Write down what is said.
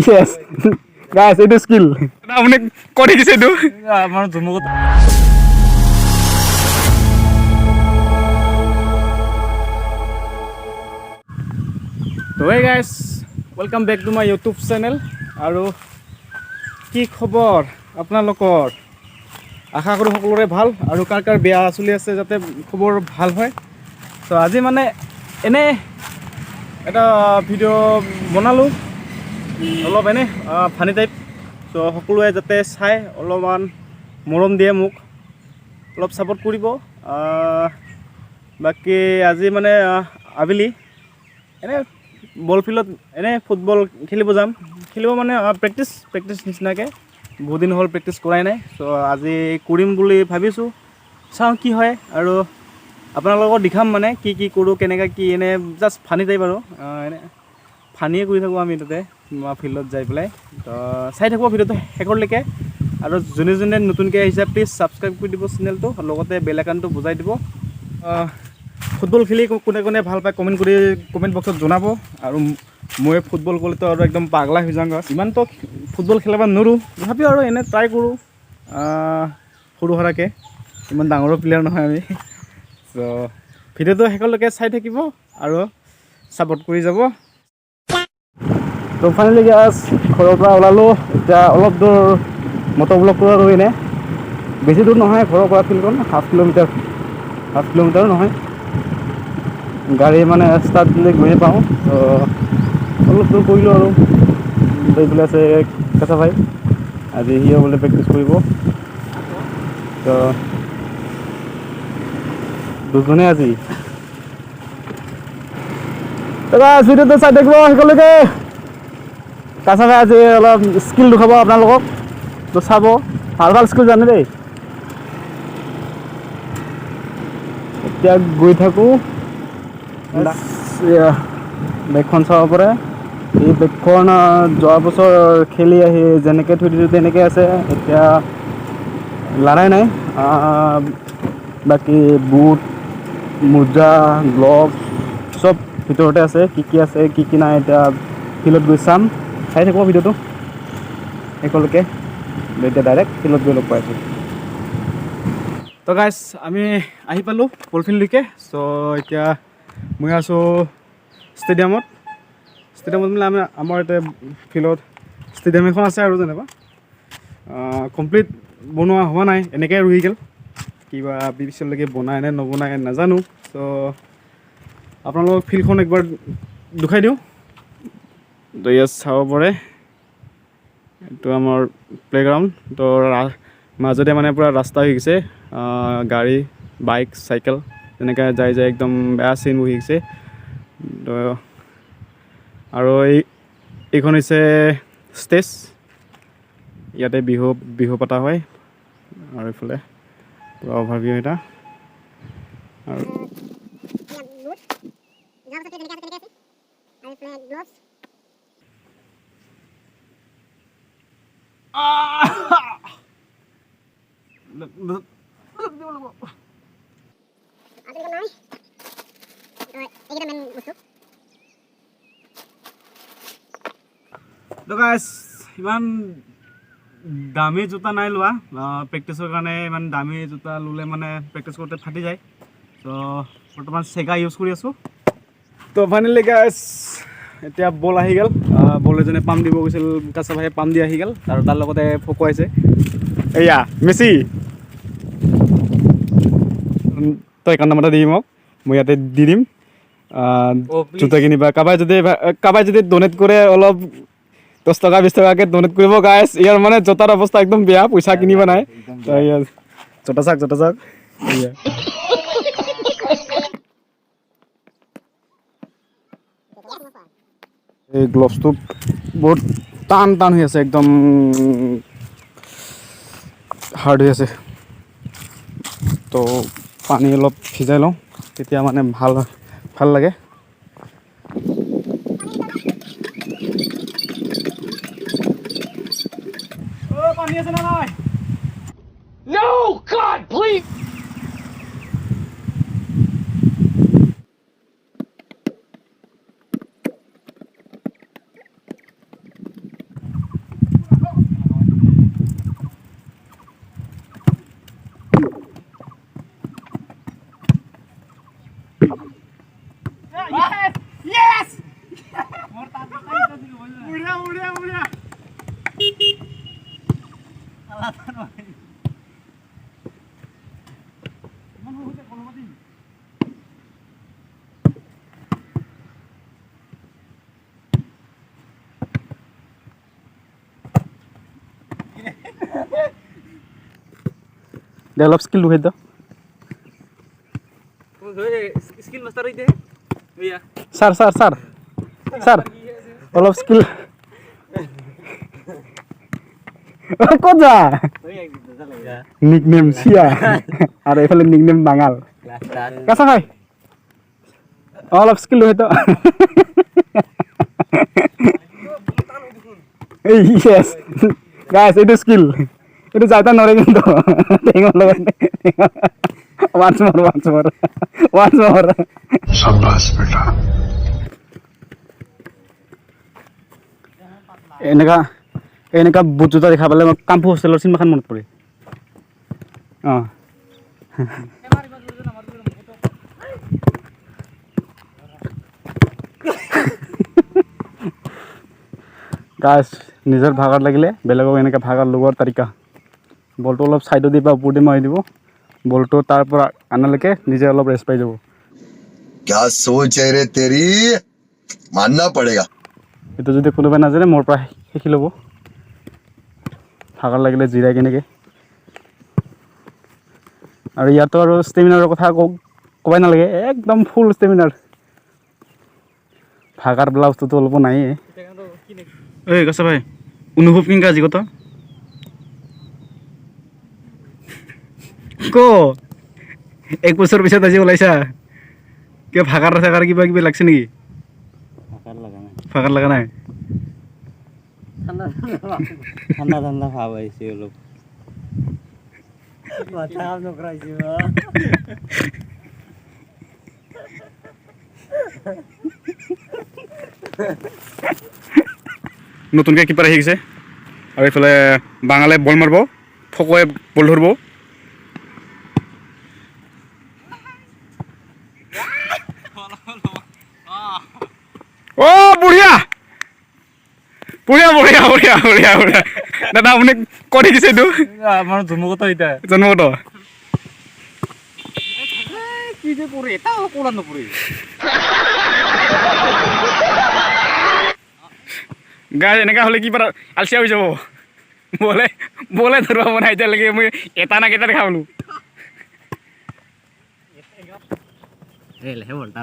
য়েছ গাইছ, এইটো স্কিল আপুনি কৰি দিছে এইটো। আমাৰ জুমুকত। তো hey guys, welcome back to my YouTube channel. আৰু কি খবৰ আপোনালোকৰ? আশা কৰোঁ সকলোৰে ভাল আৰু কাৰ কাৰ বেয়া চলি আছে যাতে খবৰ ভাল হয়। তো আজি মানে এনে এটা ভিডিঅ' বনালোঁ, অলপ এনে ফানি টাইপ। চ' সকলোৱে যাতে চাই অলপমান মৰম দিয়ে, মোক অলপ ছাপোৰ্ট কৰিব। বাকী আজি মানে আবেলি এনে বল ফিল্ডত এনে ফুটবল খেলিব যাম। খেলিব মানে প্ৰেক্টিচ নিচিনাকৈ। বহুত দিন হ'ল প্ৰেক্টিচ কৰাই নাই। চ' আজি কৰিম বুলি ভাবিছোঁ, চাওঁ কি হয়। আৰু আপোনালোকক দেখাম মানে কি কি কৰোঁ, কেনেকৈ কি, এনে জাষ্ট ফানি টাইপ আৰু এনে ফানিয়ে কৰি থাকোঁ আমি তাতে ফিল্ডত যাই পেলাই। তো চাই থাকোঁ ভিডিঅ'টো শেষৰলৈকে। আৰু যোনে যোনে নতুনকৈ আহিছে, প্লিজ ছাবস্ক্ৰাইব কৰি দিব চেনেলটো, লগতে বেল আইকনটো বজাই দিব। ফুটবল খেলি কোনে কোনে ভাল পায়, কমেণ্ট কৰি কমেণ্ট বক্সত জনাব। আৰু মই ফুটবল ক'লেতো আৰু একদম পাগলা হৈ যাওঁ। ইমানতো ফুটবল খেলাব নোৱাৰোঁ, তথাপিও আৰু এনে ট্ৰাই কৰোঁ সৰু সুৰাকৈ। ইমান ডাঙৰো প্লেয়াৰ নহয় আমি। চ' ভিডিঅ'টো শেষলৈকে চাই থাকিব আৰু ছাপোৰ্ট কৰি যাব। তো ফাইনেলি গাইছ, ঘৰৰ পৰা ওলালোঁ। এতিয়া অলপ দূৰ মটৰ ব্লগ কৰোঁ আৰু এনে বেছি দূৰ নহয় ঘৰৰ পৰা ফিল্ডখন, হাফ কিলোমিটাৰ, হাফ কিলোমিটাৰো নহয়। গাড়ী মানে ষ্টাৰ্ট দিলে গৈয়ে পাওঁ। তো অলপ দূৰ কৰিলোঁ আৰু এইফালে আছে কেঁচা ভাই, আজি সিও বোলে প্ৰেক্টিচ কৰিব। তো দুজনে আজি। দাদা, ভিডিঅ'টো চাই থাকিব সকলোকে। কাঁচা ভাই আজি অলপ স্কিল দেখুৱাব আপোনালোকক। তো চাব, ভাল ভাল স্কিল জানে দেই। এতিয়া গৈ থাকোঁ। এয়া, বেগখন চাব পাৰে। এই বেগখন যোৱা বছৰ খেলি আহি যেনেকৈ থৈ দিছোঁ তেনেকৈ আছে, এতিয়া লাৰাই নাই। বাকী বুট, মোজা, গ্লভছ চব ভিতৰতে আছে। কি কি আছে, কি কি নাই, এতিয়া ফিল্ডত গৈ চাম। চাই থাকিব ভিডিঅ'টো শেষলৈকে। এতিয়া ডাইৰেক্ট ফিল্ডত গৈ লগ পাইছোঁ। তো গাইছ, আমি আহি পালোঁ বল ফিল্ডলৈকে। চ' এতিয়া মই আছোঁ ষ্টেডিয়ামত। ষ্টেডিয়ামত মানে আমি আমাৰ ইয়াতে ফিল্ডত ষ্টেডিয়াম এখন আছে আৰু যেনিবা কমপ্লিট বনোৱা হোৱা নাই, এনেকৈ ৰহি গ'ল। কিবা পিছলৈকে বনাই নে নবনাই নাজানো। চ' আপোনালোকক ফিল্ডখন একবাৰ দেখাই দিওঁ। তো ইয়াত চাব পাৰে, এইটো আমাৰ প্লে'গ্ৰাউণ্ড। তো মাজতে মানে পূৰা ৰাস্তা হৈ গৈছে। গাড়ী, বাইক, চাইকেল তেনেকৈ যাই যাই একদম বেয়া চিন বহি গৈছে। তো আৰু এইখন হৈছে ষ্টেজ, ইয়াতে বিহু বিহু পতা হয়। আৰু এইফালে পূৰা অভাৰভিউ এটা আৰু বুট যোৱা বছৰ যেনেকৈ আছে তেনেকৈ আছে আৰু এইফালে গ্ল'ভছ। আৰু তেনেকুৱা নাই। তো এইকেইটা মেইন বস্তু। তো গাইছ, ইমান দামী জোতা নাই লোৱা প্ৰেক্টিছৰ কাৰণে। ইমান দামী জোতা ল'লে মানে প্ৰেক্টিছ কৰোঁতে ফাটি যায়। তো বৰ্তমান চেগা ইউজ কৰি আছোঁ। তো ফাইনেলি গাইছ, এতিয়া বল আহি গ'ল। বল এজনে পাম্প দিব গৈছিল, কাঁচা ভাইয়ে পাম্প দি আহি গ'ল আৰু তাৰ লগতে ফকুৱাইছে। এয়া মেচি। তই একাউণ্ট নাম্বাৰ এটা দিবি মোক, মই ইয়াতে দি দিম। Oh, please. জোতা কিনিবা। কাৰোবাই যদি ডনেট কৰে, অলপ 10 টকা 20 টকাকৈ ডনেট কৰিব গাইছ। ইয়াৰ মানে জোতাৰ অৱস্থা একদম বেয়া, পইচা কিনিব নাই। তো ইয়াৰ জোতা চাওক, জোতা চাওক এয়া। এই গ্লভছটো বহুত টান টান হৈ আছে, একদম হাৰ্ড হৈ আছে। তো পানী অলপ ভিজাই লওঁ, তেতিয়া মানে ভাল ভাল লাগে। পানী আছে নে নাই? No! God, please! দে অলপ স্কিল দুখাই দিয়ক। স্কিল মাষ্টাৰ হইতে ইয়া। ছাৰ ছাৰ ছাৰ ছাৰ অলপ স্কিল। ক'ত যা? নিকনেম চিয়া আৰু এইফালে নিকনেম বাঙাল। কাছা ভাই অলপ স্কিল দুখাই দিয়ক। এই য়েছ গাইছ, এইটো স্কিল, এইটো যাইতা নৰে কিন্তু টেঙৰ লগত। Once more, once more, once more. शाबाश बेटा। এনেকা এনেকা বুট জোতা দেখা পালে মই কাম্পু হোষ্টেলৰ চিনেমাখন মনত পৰে। অঁ, গাছ নিজৰ ভাগৰ লাগিলে বেলেগক এনেকৈ ভাগৰ লগোৱাৰ তাৰিকা। বলটো অলপ ছাইডত দি বা ওপৰদি মাৰি দিব, বলটো তাৰ পৰা আনালৈকে নিজে অলপ ৰেষ্ট পাই যাব। क्या सोच है रे तेरी, मानना पड़ेगा। এইটো যদি কোনোবাই নাজানে মোৰ পৰা শিকি ল'ব। ভাগৰ লাগিলে জিৰাই কেনেকৈ। আৰু ইয়াতো আৰু ষ্টেমিনাৰৰ কথা ক'বই নালাগে, একদম ফুল ষ্টেমিনাৰ। ভাগাৰ বোলা বস্তুটো অলপো নায়েই। ঐ কছা ভাই, অনুভৱ কেনেকুৱা আজি কত ক? এক বছৰ পিছত আজি ওলাইছা, কিবা ভাগাৰ চাগাৰ কিবা কিবি লাগছে নেকি? ভাগাৰ লগা নাই? ঠাণ্ডা ঠাণ্ডা ভাৱ আহিছে অলপ। মাথা কাম নকৰাইছে। নতুনকৈ কিপাৰ আহি গৈছে আৰু এইফালে বাঙালে বল মাৰিব, ফকোৱে বল ধৰিব। অ' বঢ়িয়া বঢ়িয়া বঢ়িয়া বঢ়িয়া বঢ়িয়া বঢ়িয়া। দাদা, আপুনি ক'ত শিকিছে এইটো? আমাৰ জন্মগত এতিয়া। জন্মগত। কি যে কৰে, এটাও কোলা নপৰে। গাই এনেকুৱা হ'লে কিবা আলচিয়া হৈ যাব। বলে বলে ধৰিব পৰা নাই এতিয়ালৈকে, মই এটা না কেইটা দেখা পালোঁ। ৰেলহে বলটা।